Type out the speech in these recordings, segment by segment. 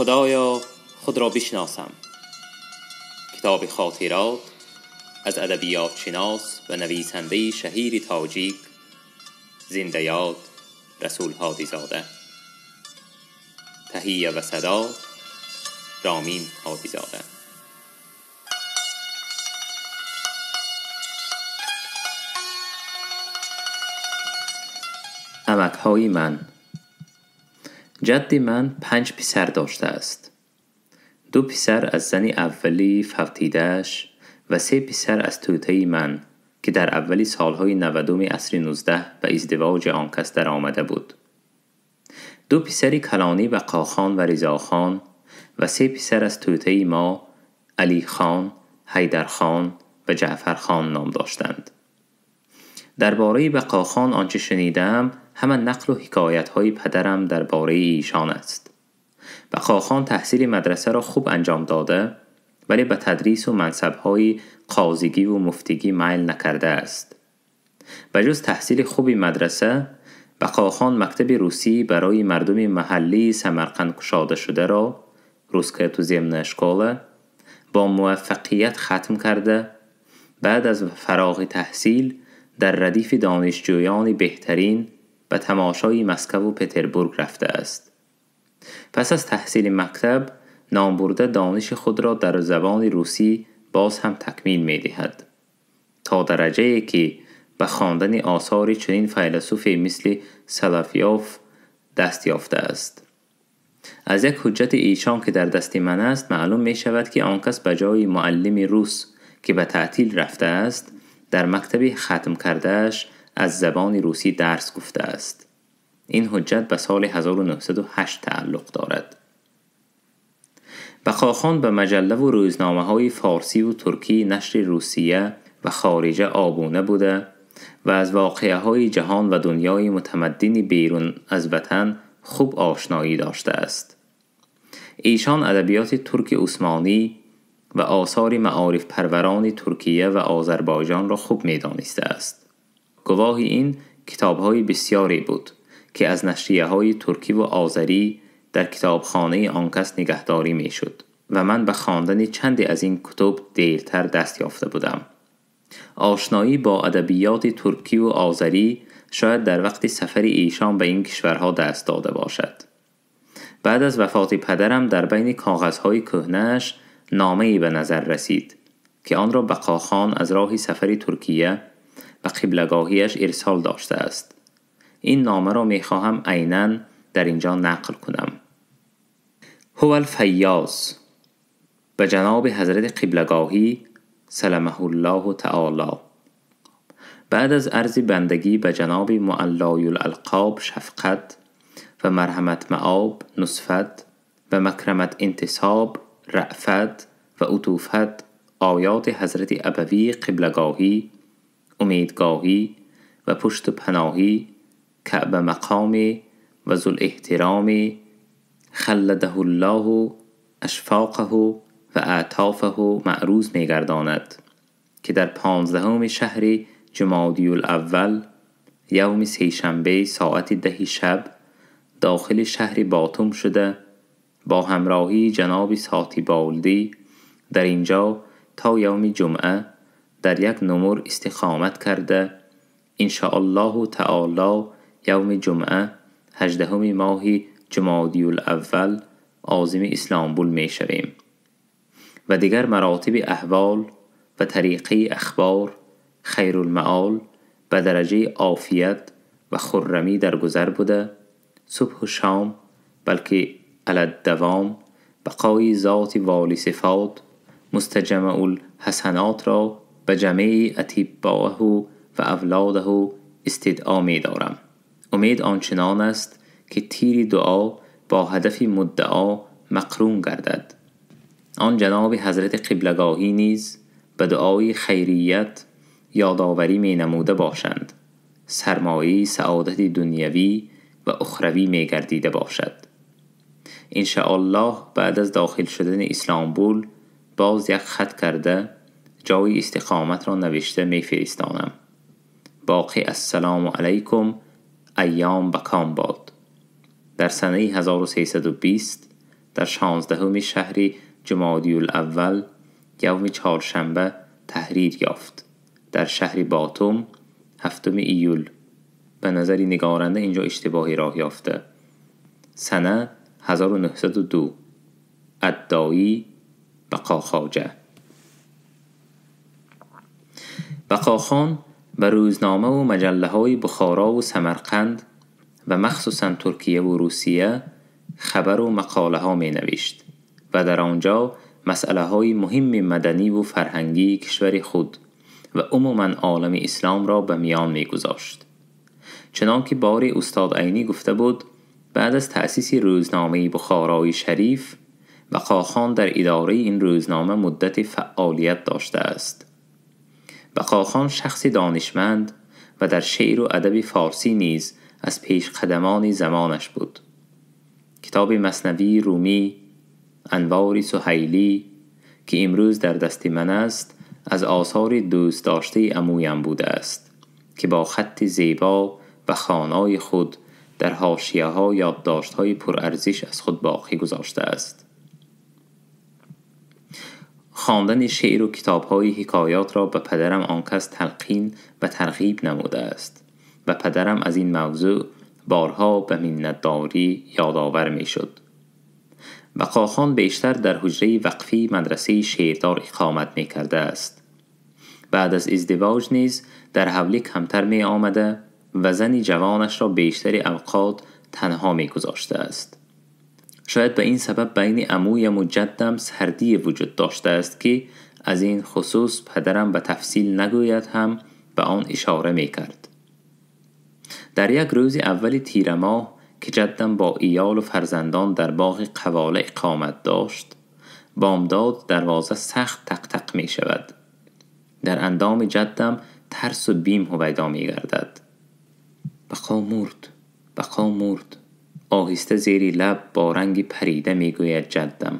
خدایا خود را بشناسم. کتاب خاطرات از ادبیات شناس و نویسنده شهیر تاجیک زنده یاد رسول هادیزاده. تهیه و صدا رامین هادیزاده. عمک‌های من. جد من 5 پسر داشته است. 2 پسر از زن اولی فوتیده‌اش و 3 پسر از توته من که در اولی سالهای 90 عصر 19 به ازدواج آن کس در آمده بود. 2 پسر کلانی بقاخان و رضاخان و 3 پسر از توته ما علی خان، حیدر خان و جعفر خان نام داشتند. درباره بقاخان آنچه شنیدم همه نقل و حکایت‌های پدرم درباره ایشان است. بقاخان تحصیل مدرسه را خوب انجام داده، ولی به تدریس و منصب‌های قاضیگی و مفتیگی میل نکرده است. به جز تحصیل خوبی مدرسه، بقاخان مکتب روسی برای مردم محلی سمرقند گشاده شده را روسکا تуземная школа با موفقیت ختم کرده. بعد از فراغ تحصیل در ردیف دانشجویان بهترین به تماشای مسکو و پتربورگ رفته است. پس از تحصیل مکتب نامبرده دانش خود را در زبان روسی باز هم تکمیل می دهد تا درجه که به خواندن آثار چنین فیلسوفی مثل سلافیوف دست یافته است. از یک حجت ایشان که در دست من است معلوم می شود که آن کس به جای معلم روس که به تعطیل رفته است در مکتب ختم کردهش از زبان روسی درس گفته است. این حجت به سال 1908 تعلق دارد. بقاخان به مجله و روزنامه های فارسی و ترکی نشر روسیه و خارجه آبونه بوده و از واقعه های جهان و دنیای متمدن بیرون از وطن خوب آشنایی داشته است. ایشان ادبیات ترک عثمانی و آثار معارف پروران ترکیه و آذربایجان را خوب می دانسته است. گواه این کتاب‌های بسیاری بود که از نشریه‌های ترکی و آذری در کتابخانه آن کس نگهداری می شد و من به خواندن چندی از این کتب دیرتر دست یافته بودم. آشنایی با ادبیات ترکی و آذری شاید در وقت سفر ایشان به این کشورها دست داده باشد. بعد از وفات پدرم در بین کاغذهای کهنه‌اش نامه‌ای به نظر رسید که آن را بقاخان از راه سفر ترکیه و قبلگاهیش ارسال داشته است. این نامه را می‌خواهم عیناً در اینجا نقل کنم. هو الفیاض به جناب حضرت قبلگاهی سلمه الله تعالی. بعد از عرض بندگی به جناب معلای الالقاب شفقت و مرحمت مآب نصفت و مکرمت انتصاب رأفت و عطوفت آیات حضرت ابوی قبلگاهی امیدگاهی و پشت پناهی کعب مقام و ذو الاحترام خلده الله اشفاقه و اعطافه معروض می‌گرداند که در 15 شهر جمادی الاول یوم سه‌شنبه ساعت 10 شب داخل شهر باتوم شده با همراهی جناب ساتی بالدی در اینجا تا یوم جمعه در یک نمر استقامت کرده ان شاء الله تعالی یوم جمعه 18 ماه جمادی الاول عازم اسلامبول می شویم و دیگر مراتب احوال و طریقه اخبار خیر المعال به درجه عافیت و خرمی در گذر بوده صبح و شام بلکه علی الدوام بقای ذات والی صفات مستجمع الحسنات را به جمعی اطباءه و اولاده استدعا می دارم. امید آنچنان است که تیر دعا با هدف مدعا مقرون گردد. آن جناب حضرت قبلگاهی نیز به دعای خیریت یادآوری می نموده باشند. سرمایه سعادت دنیوی و اخروی می گردیده باشد. ان شاء الله بعد از داخل شدن اسلامبول باز یک خط کرده جای استقامت را نوشته می فرستانم. باقی السلام علیکم، ایام بکام باد. در سنه 1320 در 16 شهر جمادی الاول یوم چهارشنبه تحریر یافت. در شهر باتوم 7 ایول. به نظر نگارنده اینجا اشتباهی راه یافته. سنه 1902. ادایی بقا خواجه. بقاخان به روزنامه و مجله های بخارا و سمرقند و مخصوصا ترکیه و روسیه خبر و مقاله ها می نوشت و در آنجا مسئله های مهم مدنی و فرهنگی کشور خود و عموما عالم اسلام را به میان می گذاشت. چنانکه باری استاد عینی گفته بود، بعد از تأسیس روزنامه بخارای شریف، بقاخان در اداره این روزنامه مدت فعالیت داشته است. بقاخان شخص دانشمند و در شعر و ادب فارسی نیز از پیش قدمان زمانش بود. کتاب مثنوی رومی انوار سهیلی که امروز در دست من است، از آثار دوست داشته عمویم بوده است که با خط زیبا و خوانای خود در حاشیه‌ها یادداشت‌های پرارزش از خود باقی گذاشته است. خواندن شعر و کتاب‌های حکایات را به پدرم آنکس تلقین و ترغیب نموده است و پدرم از این موضوع بارها به منتداری یادآور می‌شد. بقاخان بیشتر در حجره وقفی مدرسه شیردار اقامت می‌کرده است. بعد از ازدواج نیز در حولی کمتر می آمده و زنی جوانش را بیشتر اوقات تنها می گذاشته است. شاید به این سبب بین عمویم و جدم سردی وجود داشته است که از این خصوص پدرم به تفصیل نگوید هم به آن اشاره می کرد. در یک روز اول تیر ماه که جدم با ایال و فرزندان در باغ قواله اقامت داشت، بامداد دروازه سخت تق تق می شود. در اندام جدم ترس و بیم هویدا می گردد. بقا مرد، بقا مرد. آهسته زیر لب با رنگ پریده می گوید جدم.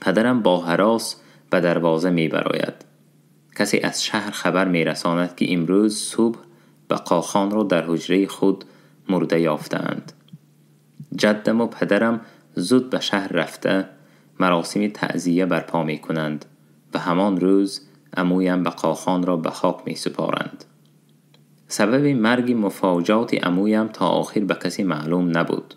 پدرم با هراس به دروازه می براید. کسی از شهر خبر می رساند که امروز صبح بقاخان را در حجره خود مرده یافتند. جدم و پدرم زود به شهر رفته مراسم تعزیه برپا می کنند و همان روز عمویم بقاخان را به خاک می سپارند. سبب مرگ مفاجات عمویم تا آخر به کسی معلوم نبود.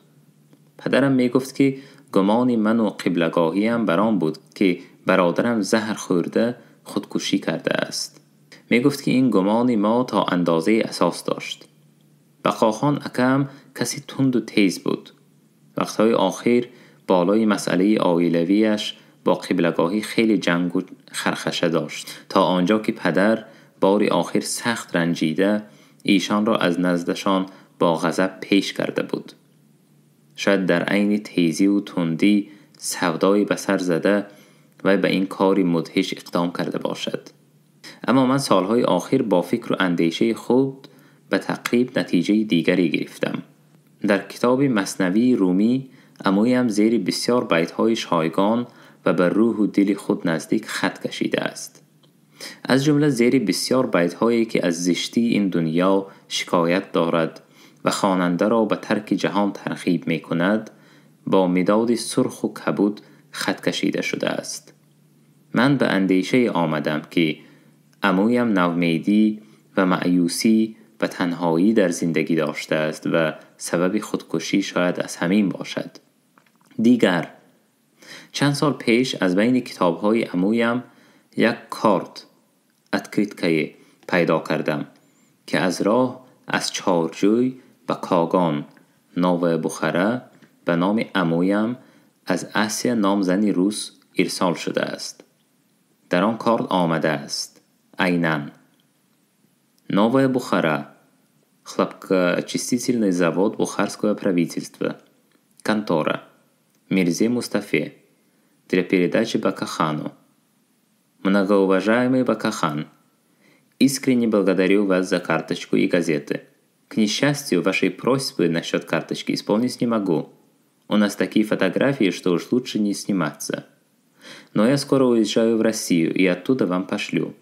پدرم می گفت که گمان من و قبلگاهیم بران بود که برادرم زهر خورده خودکشی کرده است. می گفت که این گمان ما تا اندازه اساس داشت. بقاخان اکم کسی تند و تیز بود. وقتهای آخر بالای مسئله عائلویش با قبلگاهی خیلی جنگ و خرخشه داشت تا آنجا که پدر باری آخر سخت رنجیده ایشان را از نزدشان با غضب پیش کرده بود. شاید در عین تیزی و تندی سودایی به سر زده و به این کاری مدهش اقدام کرده باشد. اما من سالهای آخر با فکر و اندیشه خود به تقریب نتیجه دیگری گرفتم. در کتاب مثنوی رومی عمویم زیر بسیار بیت‌های شایگان و به روح و دل خود نزدیک خط کشیده است. از جمله زیر بسیار بیت‌هایی که از زشتی این دنیا شکایت دارد و خواننده را به ترک جهان ترغیب می‌کند، با مداد سرخ و کبود خط کشیده شده است. من به اندیشه آمدم که عمویم نومیدی و مأیوسی و تنهایی در زندگی داشته است و سبب خودکشی شاید از همین باشد. دیگر چند سال پیش از بین کتاب‌های عمویم یک کارت اتکریتکه پیدا کردم که از راه از چارجوی به کاغان ناو بخاره به نام عمویم از اسیا نام زنی روس ارسال شده است. در آن کارت آمده است عیناً: Новая Бухара, хлопкоочистительный завод Бухарского правительства, контора, Мирзе Мустафе, для передачи Бакахану. Многоуважаемый Бакахан, искренне благодарю вас за карточку и газеты. К несчастью, вашей просьбы насчет карточки исполнить не могу. У нас такие фотографии, что уж лучше не сниматься. Но я скоро уезжаю в Россию и оттуда вам пошлю.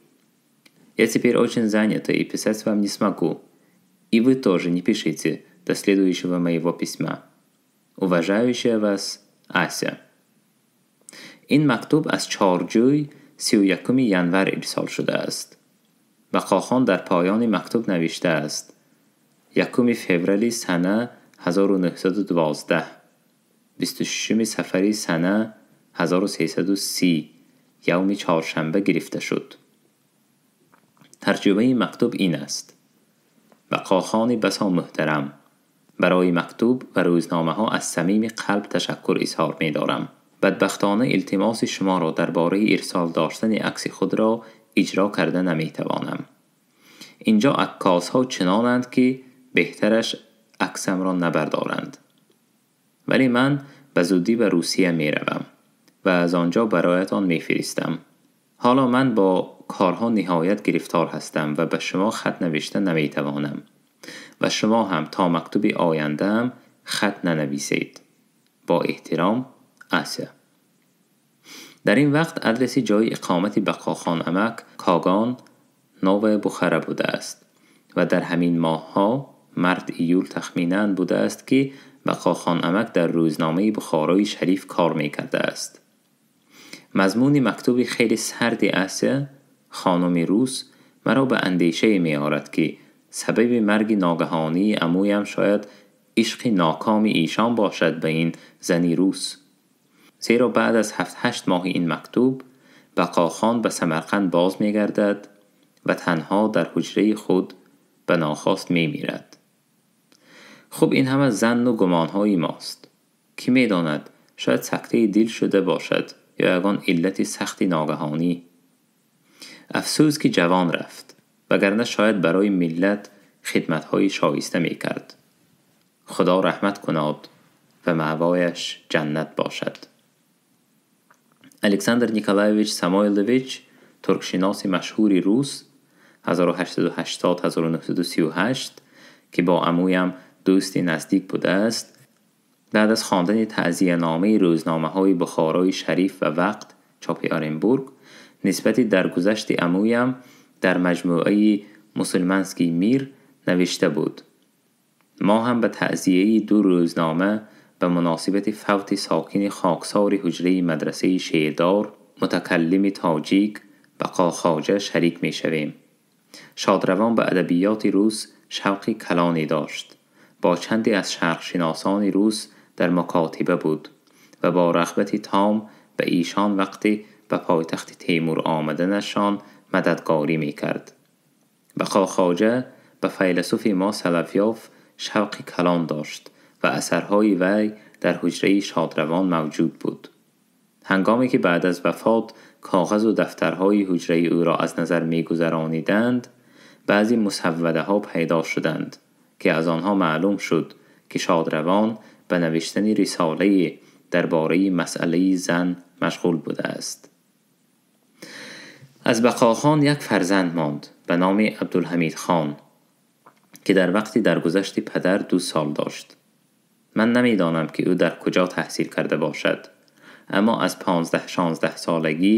Я теперь очень занята и писать вам не смогу. И вы тоже не пишите до следующего моего письма. Уважающая вас Ася. Ин мактуб аз Чорҷӯй 31 январ ирсол шудааст. Бақохон дар поёни мактуб навиштааст: 1 феврали сана 1912, 26 сафари сана 1330, явми чоршанбе гирифта шуд. Тарҷумаи мактуб ин аст: Бақохони басо муҳтарам, барои мактуб ва рӯзномаҳо аз самими қалб ташаккур изҳор медорам. Бадбахтона илтимоси шуморо дар бораи ирсол доштани акси худро иҷро карда наметавонам. Инҷо аккосҳо чунонанд, ки беҳтараш аксамро набардоранд. Вале ман ба зудӣ ба Русия меравам ва аз он ҷо бароятон мефиристам. Ҳоло ман бо корҳо ниҳоят гирифтор ҳастам ва ба шумо хат навишта наметавонам ва шумо ҳам то мактуби ояндаам хат нанависед. Бо эҳтиром, Ася. Дар ин вақт адреси ҷойи иқомати Бақохон амак Когон, Новая Бухара будааст ва дар ҳамин моҳҳо, март июл тахминан будааст, ки Бақохон амак дар рӯзномаи Бухорои Шариф кор мекардааст. Мазмуни мактуби хеле сарди Ася, хонуми рус, маро ба андешае меорад, ки сабаби марги ногаҳонии амӯям шояд ишқи нокоми эшон бошад ба ин зани рус. Зеро баъд аз 7-8 моҳи ин мактуб Бақохон ба Самарқанд боз мегардад ва танҳо дар ҳуҷраи худ ба нохост мемирад. Хуб, ин ҳама занну гумонҳои мост. Кӣ медонад, шояд сактаи дил шуда бошад ё ягон иллати сахти ногаҳонӣ. Афсӯс, ки ҷавон рафт, вагарна шояд барои миллат хидматҳои шоиста мекард. Худо раҳмат кунод ва маъвояш ҷаннат бошад. Александр Николаевич Самойлович, туркшиноси машҳури рус, 1880-1938, ки бо амӯям дӯсти наздик будааст, баъд аз хондани таъзияномаи рӯзномаҳои Бухорои Шариф ва Вақт чопи Оренбург нисбати даргузашти амӯям дар маҷмӯаи Мусулманский мир навишта буд: мо ҳам ба таъзияи ду рӯзнома ба муносибати фавти сокини хоксори ҳуҷраи мадрасаи Шердор, мутакаллими тоҷик Бақо Хоҷа шарик мешавем. Шодравон ба адабиёти рус шавқи калоне дошт. Бо чанде аз шарқшиносони рус дар мукотиба буд ва бо рағбати том ба эшон вақте ба пойтахти Темур омаданашон мададгорӣ мекард. Бақо Хоҷа ба файласуфи мо Соловёв шавқи калон дошт ва асарҳои вай дар ҳуҷраи шодравон мавҷуд буд. Ҳангоме ки баъд аз вафот коғазу дафтарҳои ҳуҷраи ӯро аз назар мегузарониданд, баъзе мусаввадаҳо пайдо шуданд, ки аз онҳо маълум шуд, ки шодравон ба навиштани рисолае дар бораи масъалаи зан машғул будааст. Аз Бақохон як фарзанд монд ба номи Абдулҳамид хон, ки дар вақти даргузашти падар 2 сол дошт. Ман намедонам, ки ӯ дар куҷо таҳсил карда бошад, аммо аз 15-16 солагӣ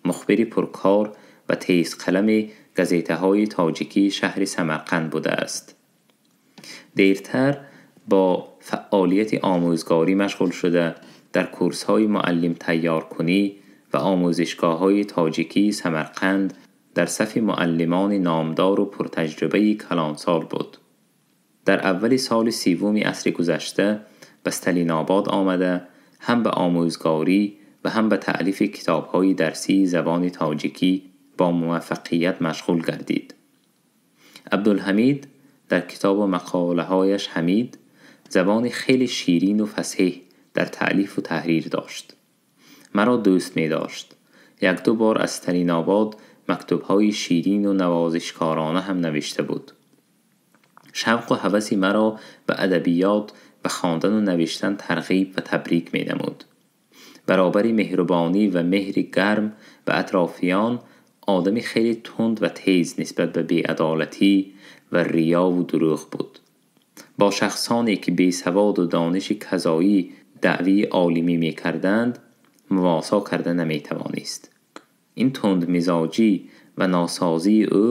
мухбири пуркор ва тезқалами газетаҳои тоҷикии шаҳри Самарқанд будааст. Дертар бо фаъолияти омӯзгорӣ машғул шуда, дар курсҳои муаллим тайёркунӣ ва омӯзишгоҳҳои тоҷикии Самарқанд дар сафи муаллимони номдору пуртаҷрибаи калонсол буд. Дар аввали соли 30 асри гузашта ба Сталинобод омада, ҳам ба омӯзгорӣ ва ҳам ба таълифи китобҳои дарсии забони тоҷикӣ бо муваффақият машғул гардид. Абдулҳамид дар китобу мақолаҳояш Ҳамид забони хеле ширину фасеҳ дар таълифу таҳрир дошт. Маро дӯст медошт. 1-2 бор аз Сталинобод мактубҳои ширину навозишкорона ҳам навишта буд. Шавқу ҳаваси маро ба адабиёт ва хондану навиштан тарғиб ва табрик менамуд. Баробари меҳрубонӣ ва меҳри гарм ба атрофиён, одами хеле тунд ва тез нисбат ба беадолатӣ ва риёву дурӯғ буд. Бо шахсоне ки бесаводу дониши казоӣ даъвии олимӣ мекарданд, мувосо карда наметавонист. Ин тундмизоҷӣ ва носозии ӯ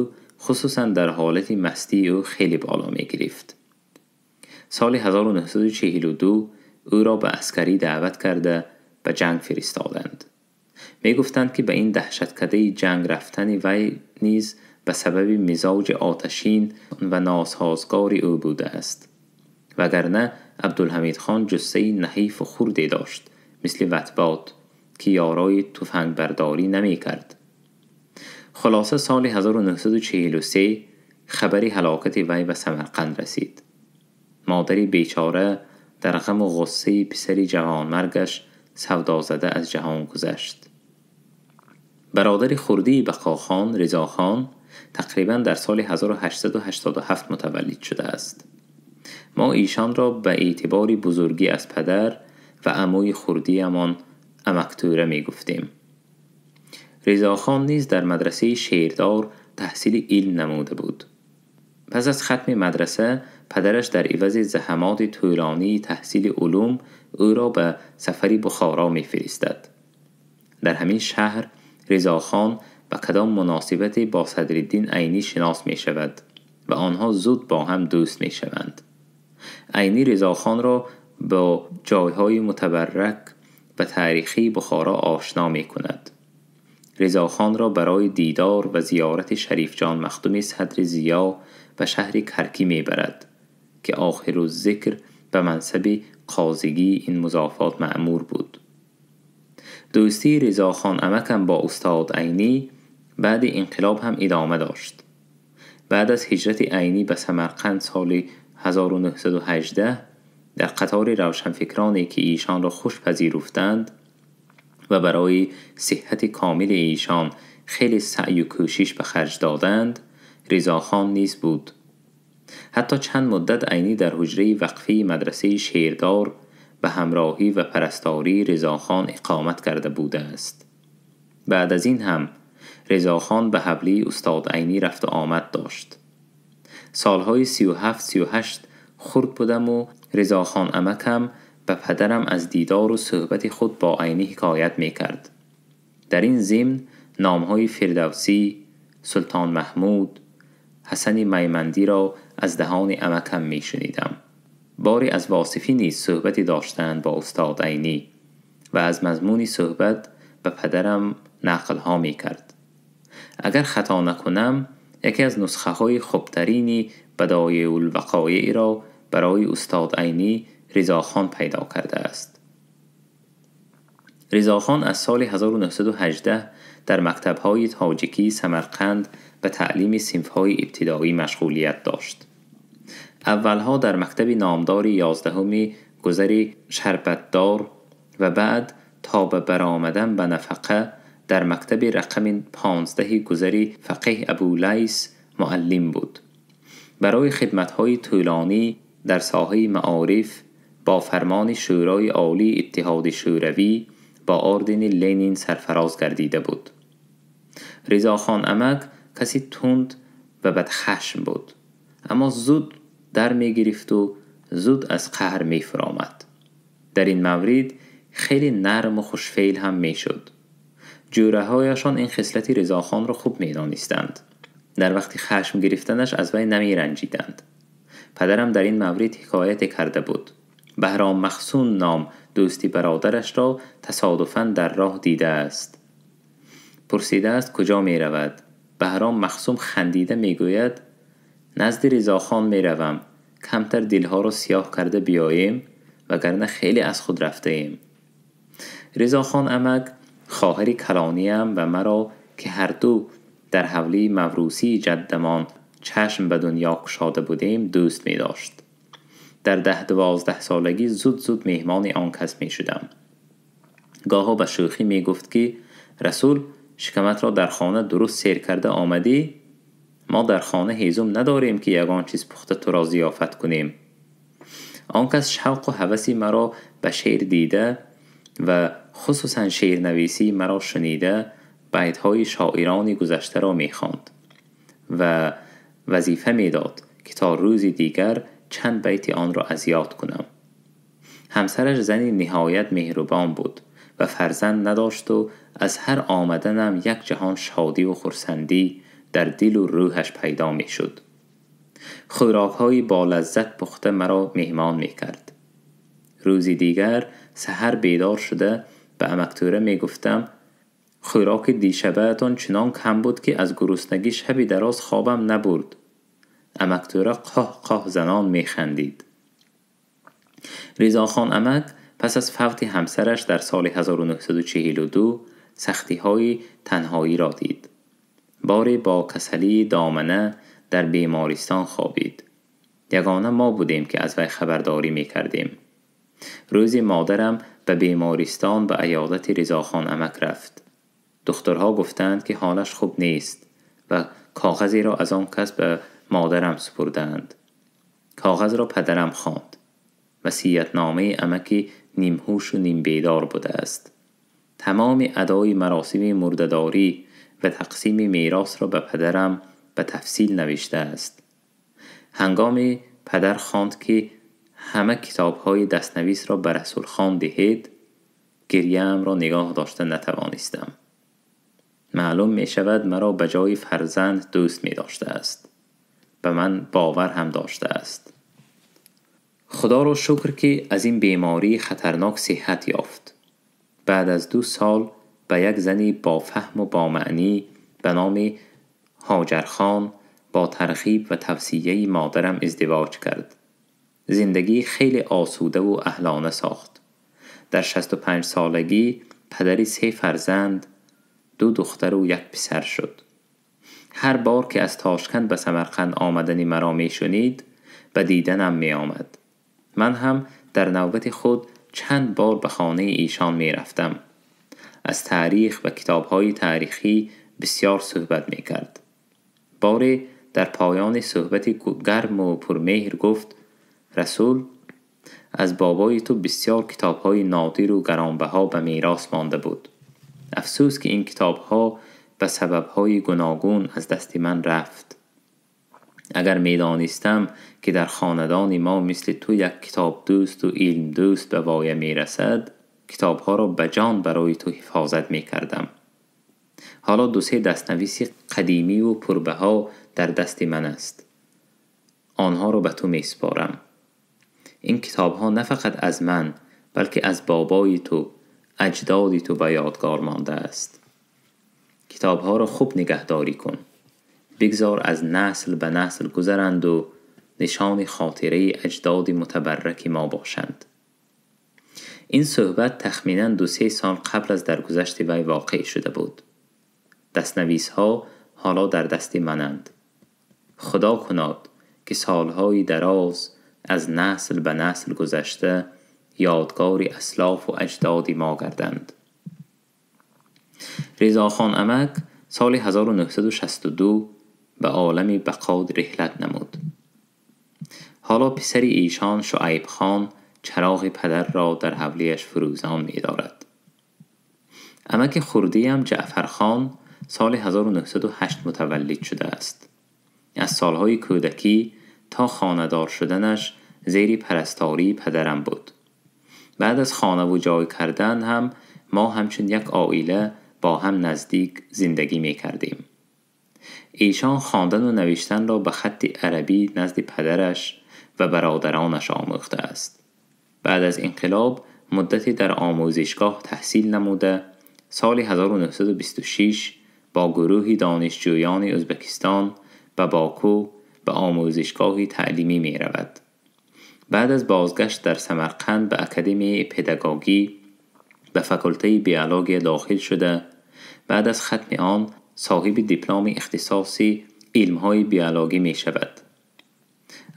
хусусан дар ҳолати мастии ӯ хеле боло мегирифт. Соли 1942 او را به عسکری دعوت کرده به جنگ فرستادند. می گفتند که به این دهشتکده جنگ رفتن وی نیز به سبب مزاج آتشین و ناسازگار او بوده است، وگرنه عبدالحمید خان جثه نحیف و خردی داشت، مثل وطبات که یارای تفنگ برداری نمی کرد. خلاصه سال 1943 خبری هلاکت وی به سمرقند رسید. مادری بیچاره در غم و غصه پسری جوانمرگش سودازده از جهان گذشت. برادر خردی بقاخان، رضاخان، تقریبا در سال 1887 متولد شده است. ما ایشان را به اعتبار بزرگی از پدر و عموی خردیمان امکتوره می گفتیم. رضاخان نیز در مدرسه شیردار تحصیل علم نموده بود. پس از ختم مدرسه پدرش در عوض زحمات طولانی تحصیل علوم او را به سفری بخارا می فرستد. در همین شهر رضاخان به کدام مناسبت با صدرالدین عینی شناس می شود و آنها زود با هم دوست می شوند. عینی رضاخان را با جایهای متبرک و تاریخی بخارا آشنا می کند. رضاخان را برای دیدار و زیارت شریف جان مخدوم صدر ضیا به شهر کرکی می برد که آخر الذکر به منصب قاضیگی این مضافات مأمور بود. دوستی رضاخان عمکم با استاد عینی بعد انقلاب هم ادامه داشت. بعد از هجرت عینی به سمرقند سال 1918 در قطار روشنفکرانی که ایشان را خوش پذیرفتند و برای صحت کامل ایشان خیلی سعی و کوشش به خرج دادند، رضاخان نیز بود. حتی چند مدت عینی در حجره وقفی مدرسه شیردار به همراهی و پرستاری رضاخان اقامت کرده بوده است. بعد از این هم رضاخان به حولی استاد عینی رفت و آمد داشت. سالهای 37-38 خرد بودم و رضاخان عمکم به پدرم از دیدار و صحبت خود با عینی حکایت می کرد. در این ضمن نامهای فردوسی، سلطان محمود، حسن میمندی را از دهان عمکم می شنیدم. باری از واصفی نیز صحبتی داشتند با استاد عینی و از مضمون صحبت به پدرم نقلها می کرد. اگر خطا نکنم یکی از نسخه های خوبترینی بدایع الوقایع را برای استاد عینی رضاخان پیدا کرده است. رضاخان از سال 1918 در مکتب‌های تاجیکی سمرقند به تعلیم صنف‌های ابتدایی مشغولیت داشت. اولها در مکتب نامدار 11 گذر شربتدار و بعد تا به برآمدن به نفقه در مکتب رقم 15 گذر فقیه ابولیث معلم بود. برای خدمت‌های طولانی در ساحه معارف با فرمان شورای عالی اتحاد شوروی با آردن لنین سرفراز گردیده بود. رضاخان عمک کسی تند و بدخشم بود، اما زود در می گرفت و زود از قهر می فرامد. در این مورد خیلی نرم و خوشفعل هم می شد. جوره هایشان این خصلت رضاخان را خوب می دانستند. در وقتی خشم گرفتنش از وی نمی رنجیدند. پدرم در این مورد حکایت کرده بود. بهرام مخسون نام دوستی برادرش را تصادفاً در راه دیده است. پرسیده است کجا می رود. بهرام مخسوم خندیده می گوید نزد رضاخان می روم، کمتر دلها را سیاه کرده بیاییم وگرنه خیلی از خود رفته ایم. رضاخان عمک خواهر کلانیم و مرا که هر دو در حولی موروثی جدمان چشم به دنیا گشاده بودیم دوست می داشت. در 10-12 سالگی زود زود مهمان آن کس می شدم. گاها به شوخی می گفت که رسول شکمت را در خانه درست سیر کرده آمدی؟ ما در خانه هیزم نداریم که یگان چیز پخته تو را ضیافت کنیم. آن کس شوق و هوسی مرا به شعر دیده و خصوصا شعر نویسی مرا شنیده بیتهای شاعران گذشته را می خواند و وظیفه می داد که تا روز دیگر چند بیت آن را از یاد کنم. همسرش زنی نهایت مهربان بود و فرزند نداشت و از هر آمدنم یک جهان شادی و خرسندی در دل و روحش پیدا می شد. خوراک‌های با لذت پخته مرا مهمان می کرد. Рӯзи дигар саҳар бедор шуда ба амактӯра мегуфтам: хӯроки дишабаатон чунон кам буд, ки аз гуруснагӣ шаби дароз хобам набурд. Амактӯра қоҳ-қоҳ занон механдид. Ризохон амак пас аз фавти ҳамсараш дар соли 1942 сахтиҳои танҳоиро дид. Боре бо касалии домана дар бемористон хобид. Ягона мо будем, ки аз вай хабардорӣ мекардем. Рӯзи модарам ба бемористон ба аёдати Ризохон амак рафт. Духтурҳо гуфтанд, ки ҳолаш хуб нест ва коғазеро аз он кас ба модарам супурдаанд. Коғазро падарам хонд. Васиятномаи амаки нимҳушу нимбедор будааст. Тамоми адои маросими мурдадорӣ ва тақсими меросро ба падарам ба тафсил навиштааст. Ҳангоми падар хонд, ки ҳама китобҳои дастнависро ба Расулхон диҳед, гиряамро нигоҳ дошта натавонистам. Маълум мешавад, маро ба ҷои фарзанд дӯст медоштааст. Ба ман бовар ҳам доштааст. Худоро шукр, ки аз ин бемории хатарнок сиҳат ёфт. Баъд аз 2 сол ба як зани бофаҳму бомаънӣ ба номи Ҳоҷархон бо тарғиб ва тавсияи модарам издивоҷ кард. Зиндагӣ хеле осудаву аҳлона сохт. Дар 65 солагӣ падари 3 фарзанд, 2 духтару 1 писар шуд. Ҳар бор ки аз Тошканд ба Самарқанд омадани маро мешунид, ба диданам меомад. Ман ҳам дар навбати худ чанд бор ба хонаи эшон мерафтам. Аз таърих ва китобҳои таърихӣ бисёр суҳбат мекард. Боре дар поёни суҳбати гарму пурмеҳр гуфт: Расул, аз бобои ту бисёр китобҳои нодиру гаронбаҳо ба мерос монда буд. Афсӯс, ки ин китобҳо ба сабабҳои гуногун аз дасти ман рафт. Агар медонистам, ки дар хонадони мо мисли ту як китобдӯсту илмдӯст ба воя мерасад, китобҳоро ба ҷон барои ту ҳифозат мекардам. Ҳоло 2-3 дастнависи қадимиву пурбаҳо дар дасти ман аст. Онҳоро ба ту месупорам. Ин китобҳо на фақат аз ман, балки аз бобои ту, аҷдоди ту ба ёдгор мондааст. Китобҳоро хуб нигаҳдорӣ кун. Бигзор аз насл ба насл гузаранду нишони хотираи аҷдоди мутабарраки мо бошанд. Ин суҳбат тахминан 2-3 сол қабл аз даргузашти вай воқеъ шуда буд. Дастнависҳо ҳоло дар дасти мананд. Худо кунад, ки солҳои дароз аз насл ба насл гузашта ёдгори аслофу аҷдоди мо гарданд. Ризохон амак соли 1962 ба олами бақо реҳлат намуд. Ҳоло писари эшон Шуайбхон чароғи падарро дар ҳавлияш фурӯзон медорад. Амаки хурдиам Ҷаъфархон соли 1908 мутаваллид шудааст. Аз солҳои кӯдакӣ то хонадор шуданаш зери парастории падарам буд. Баъд аз хонаву ҷой кардан ҳам мо ҳамчун як оила бо ҳам наздик зиндагӣ мекардем. Эшон хондану навиштанро ба хатти арабӣ назди падараш ва бародаронаш омӯхтааст. Баъд аз инқилоб муддате дар омӯзишгоҳ таҳсил намуда, соли 1926 бо гурӯҳи донишҷӯёни Ӯзбекистон ба Боку ба омӯзишгоҳи таълимӣ меравад. Баъд аз бозгашт дар Самарқанд ба Академияи педагогӣ ба факултаи биология дохил шуда, баъд аз хатми он соҳиби дипломи ихтисоси илмҳои биологӣ мешавад.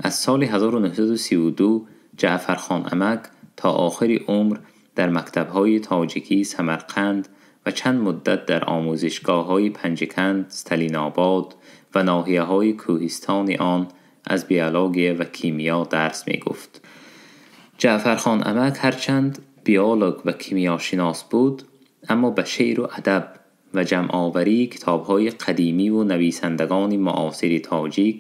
Аз соли 1932 Ҷаъфархон амак то охири умр дар мактабҳои тоҷикии Самарқанд ва чанд муддат дар омӯзишгоҳҳои Панҷакент, Сталинобод ва ноҳияҳои кӯҳистони он аз биология ва кимиё дарс мегуфт. Ҷаъфархон амак ҳарчанд биолог ва кимиёшинос буд, аммо ба шеъру адаб ва ҷамъоварии китобҳои қадимиву нависандагони муосири тоҷик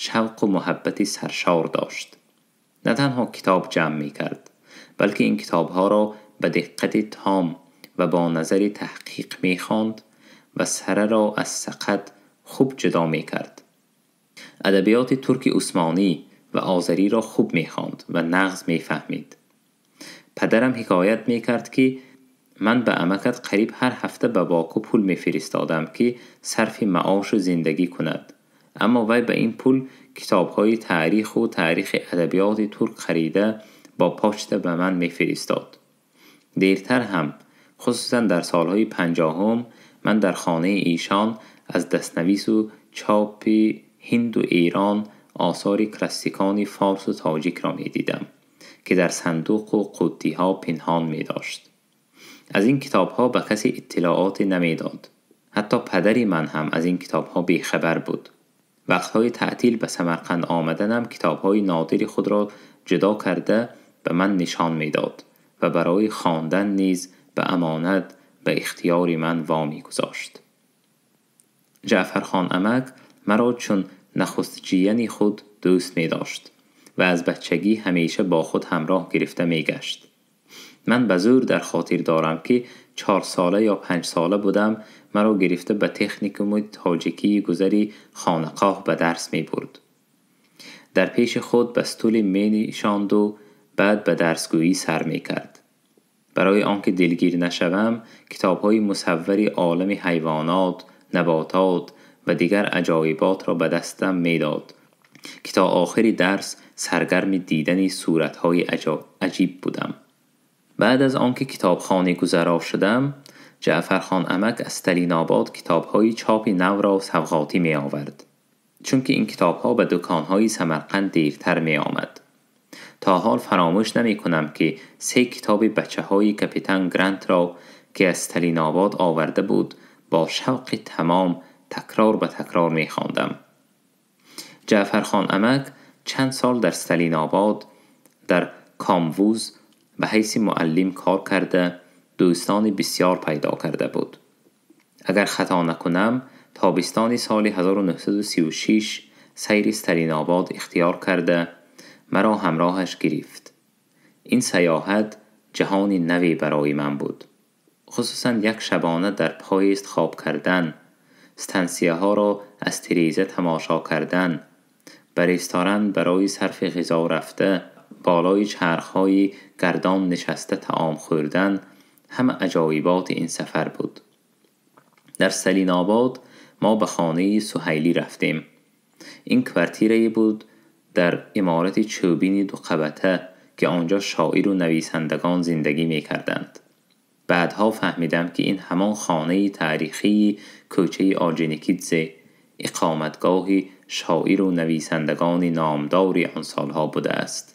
шавқу муҳаббати саршор дошт. На танҳо китоб ҷамъ мекард, балки ин китобҳоро ба диққати том ва бо назари таҳқиқ мехонд ва сараро аз сақат хуб ҷудо мекард. Адабиёти турки усмонӣ ва озариро хуб мехонд ва нағз мефаҳмид. Падарам ҳикоят мекард, ки ман ба амакат қариб ҳар ҳафта ба Боку пул мефиристодам, ки сарфи маошу зиндагӣ кунад. Аммо вай ба ин пул китобҳои таъриху таърихи адабиёти турк харида бо почта ба ман мефиристод. Дертар ҳам, хусусан дар солҳои 50-ум, ман дар хонаи эшон аз дастнавису чопи ҳинду Эрон осори классикони форсу тоҷикро медидам, ки дар сандуқу қуттиҳо пинҳон медошт. Аз ин китобҳо ба касе иттилооте намедод. Ҳатто падари ман ҳам аз ин китобҳо бехабар буд. Вақтҳои таътил ба Самарқанд омаданам китобҳои нодири худро ҷудо карда ба ман нишон медод ва барои хондан низ ба амонат ба ихтиёри ман вомегузошт. Ҷаъфархон амак маро чун нахустҷияни худ дӯст медошт ва аз бачагӣ ҳамеша бо худ ҳамроҳ гирифта мегашт. Ман ба зӯр дар хотир дорам, ки 4 сола ё 5 сола будам, маро гирифта ба техникуми тоҷикии гузари хонақоҳ ба дарс мебурд. Дар пеши худ ба стули менишонду баъд ба дарсгӯӣ сар мекард. Барои он ки дилгир нашавам, китобҳои мусаввари олами ҳайвонот, наботот ва дигар аҷоиботро ба дастам медод, ки то охири дарс саргарми дидани суратҳои аҷиб будам. Баъд аз он ки китобхонӣ гузаро шудам, Ҷаъфархон амак аз Сталинобод китобҳои чопи навро савғотӣ меовард, чунки ин китобҳо ба дуконҳои Самарқанд дертар меомад. То ҳол фаромӯш намекунам, ки 3 китоби бачаҳои капитан Грантро, ки аз Сталинобод оварда буд, бо шавқи тамом такрор ба такрор мехондам. Ҷаъфархон амак чанд сол дар Сталинобод дар Камвуз ба ҳайси муаллим кор карда, дӯстони бисёр пайдо карда буд. Агар хато накунам, тобистони соли 1936 сайри Сталинобод ихтиёр карда, маро ҳамроҳаш гирифт. Ин саёҳат ҷаҳони наве барои ман буд. Хусусан як шабона дар поезд хоб кардан, стансияҳоро аз тиреза тамошо кардан, ба ресторан барои сарфи ғизо рафта, болои чархҳои гардон нишаста таом хӯрдан ҳама аҷоиботи ин сафар буд. Дар Сталинобод мо ба хонаи Суҳайлӣ рафтем. Ин квартирае буд дар иморати чӯбини дуқабата, ки онҷо шоиру нависандагон зиндагӣ мекарданд. Баъдҳо фаҳмидам, ки ин ҳамон хонаи таърихии кӯчаи Орджоникидзе, иқоматгоҳи шоиру нависандагони номдори он солҳо будааст.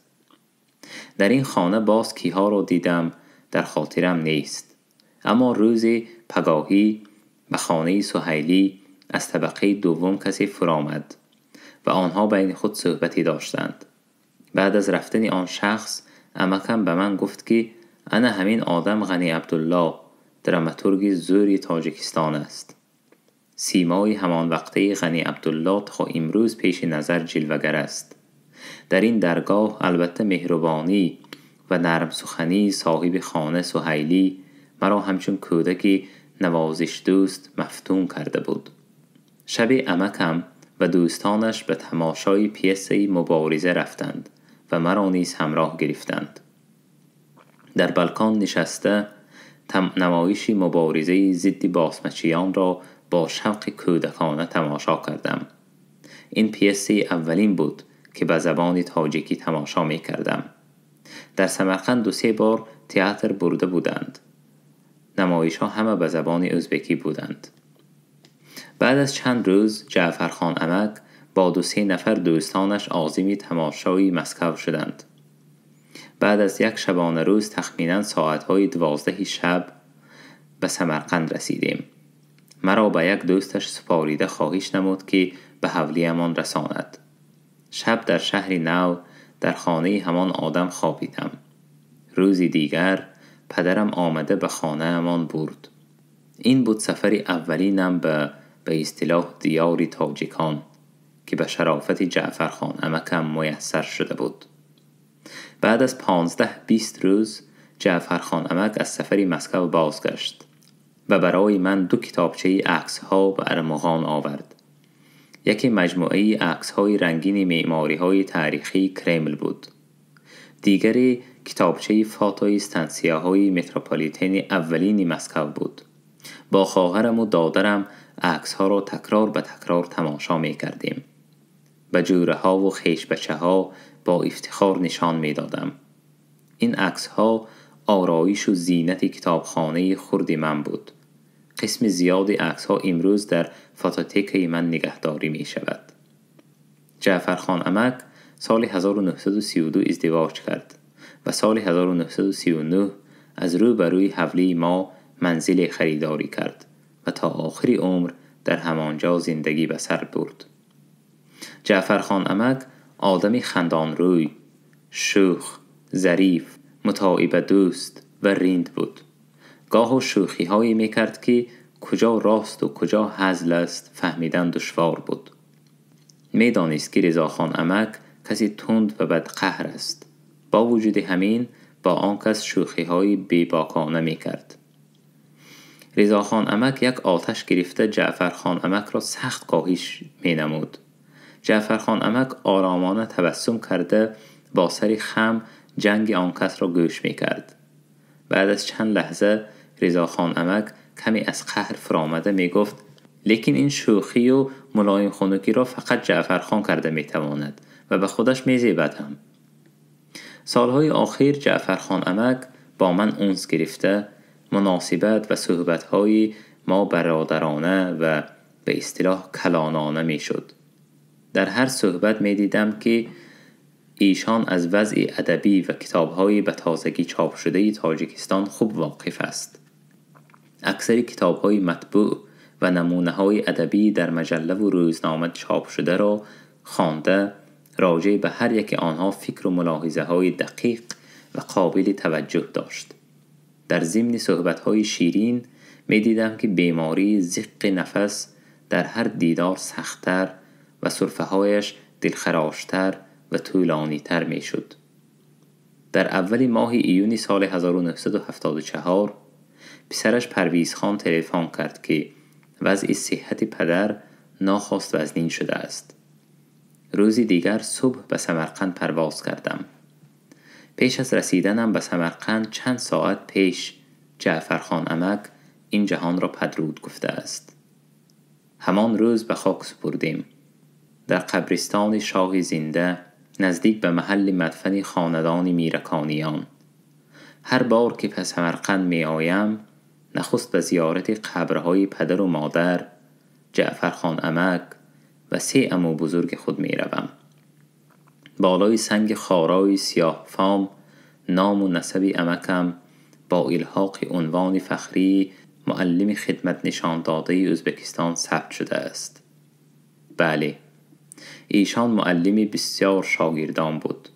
Дар ин хона боз киҳоро дидам дар хотирам нест. Аммо рӯзи пагоҳӣ ба хонаи Суҳайлӣ аз табақаи дуввум касе фуромад ва онҳо байни худ суҳбате доштанд. Баъд аз рафтани он шахс амакам ба ман гуфт, ки ана ҳамин одам Ғани Абдулло, драматурги зӯри Тоҷикистон аст. Симои ҳамон вақтаи Ғани Абдулло то имрӯз пеши назар ҷилвагар аст. Дар ин даргоҳ албатта меҳрубонӣ ва нармсухании соҳиби хона Суҳайлӣ маро ҳамчун кӯдаки навозишдӯст мафтун карда буд. Шаби амакам ва дӯстонаш ба тамошои пьесаи мубориза рафтанд ва маро низ ҳамроҳ гирифтанд. Дар балкон нишаста намоиши муборизаи зидди босмачиёнро бо шавқи кӯдакона тамошо кардам. Ин пьесаи аввалин буд, ки ба забони тоҷикӣ тамошо мекардам. Дар Самарқанд 2-3 бор театр бурда буданд. Намоишҳо ҳама ба забони ӯзбекӣ буданд. Баъд аз чанд рӯз Ҷаъфархон амак бо 2-3 нафар дӯстонаш озими тамошои Москав шуданд. Баъд аз як шабона рӯз тахминан соатҳои 12 шаб ба Самарқанд расидем. Маро ба як дӯсташ супорида хоҳиш намуд, ки ба ҳавлиямон расонад. Шаб дар шаҳри нав дар хонаи ҳамон одам хобидам. Рӯзи дигар падарам омада ба хонаамон бурд. Ин буд сафари аввалинам ба истилоҳ диёри тоҷикон, ки ба шарофати Ҷаъфархон амакам муяссар шуда буд. Баъд аз 15-20 рӯз Ҷаъфархон амак аз сафари Москав бозгашт ва барои ман 2 китобчаи аксҳо ба армуғон овард. Яке маҷмӯаи аксҳои рангини меъмориҳои таърихии Кремл буд. Дигаре کتابچه فاتوی ستانسیاهای متروپولیتن اولین مسکو بود. با خواهرم و دادرم عکس ها را تکرار به تکرار تماشا می کردیم. به جوره ها و خیش بچه ها با افتخار نشان می دادم. این عکس ها آرایش و زینت کتابخانه خرد من بود. قسم زیاد عکس ها امروز در فوتوتک من نگهداری می شود. جعفر خان عمک سال 1932 ازدواج کرد و سال 1939 از رو بروی حولی ما منزل خریداری کرد و تا آخر عمر در همانجا زندگی به سر برد. جعفر خان عمک آدمی خندان روی، شوخ، ظریف، متاعب دوست و ریند بود. گاه و شوخی هایی می کرد که کجا راست و کجا هزل است فهمیدن دشوار بود. می دانست که رضا خان عمک کسی تند و بدقهر است. با وجود همین با آن کس شوخی های بیباکانه می کرد. رضا خان عمک یک آتش گرفته جعفر خان عمک را سخت کاهش می نمود. جعفر خان عمک آرامانه تبسم کرده با سر خم جنگ آن کس را گوش می کرد. بعد از چند لحظه رضا خان عمک کمی از قهر فرامده می گفت لیکن این شوخی و ملایم خنکی را فقط جعفر خان کرده می تواند و به خودش می زیبد هم. سالهای آخر جعفر خان عمک با من انس گرفته مناسبت و صحبت‌های ما برادرانه و به اصطلاح کلانانه می شد. در هر صحبت می دیدم که ایشان از وضع ادبی و کتاب‌های به تازگی چاپ شده تاجیکستان خوب واقف است. اکثر کتاب‌های مطبوع و نمونه‌های ادبی در مجله و روزنامه چاپ شده را خوانده، راجع به هر یک آنها فکر و ملاحظه‌های دقیق و قابل توجه داشت. در ضمن صحبت‌های شیرین می‌دیدم که بیماری زق نفس در هر دیدار سخت‌تر و سرفه‌هایش دلخراشتر و طولانی‌تر می‌شد. در اول ماه ایون سال 1974 پسرش پرویز خان تلفن کرد که وضع صحت پدر ناخواست وزنین شده است. روزی دیگر صبح به سمرقند پرواز کردم. پیش از رسیدنم به سمرقند چند ساعت پیش جعفر خان عمک این جهان را پدرود گفته است. همان روز به خاک سپردیم. در قبرستان شاه زنده نزدیک به محل مدفن خاندان میرکانیان. هر بار که به سمرقند می آیم نخست به زیارت قبرهای پدر و مادر، جعفر خان عمک و سه عمو بزرگ خود می روم. بالای سنگ خارای سیاه فام نام و نسب عمکم با الحاق عنوان فخری معلم خدمت نشان داده ازبکستان ثبت شده است. بله، ایشان معلم بسیار شاگردان بود.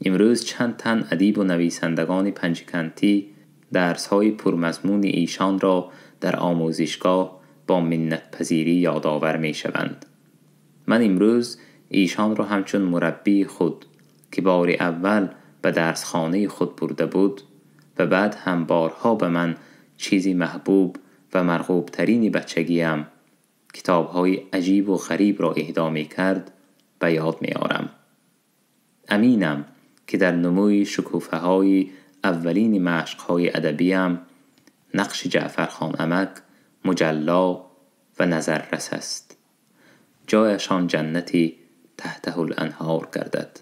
امروز چند تن ادیب و نویسندگان پنجکنتی درس‌های پرمضمون ایشان را در آموزشگاه با منت پذیری یادآور می شوند. من امروز ایشان را همچون مربی خود که بار اول به درسخانه خود برده بود و بعد هم بارها به من چیزی محبوب و مرغوب ترین بچگیم کتاب‌های عجیب و غریب را اهدا می کرد به یاد می آرم. امینم که در نموی شکوفه های اولین مشق‌های ادبیم نقش جعفر خان عمک مجلا و نظررس است. جایشان جنتی تحته الانهار گردد.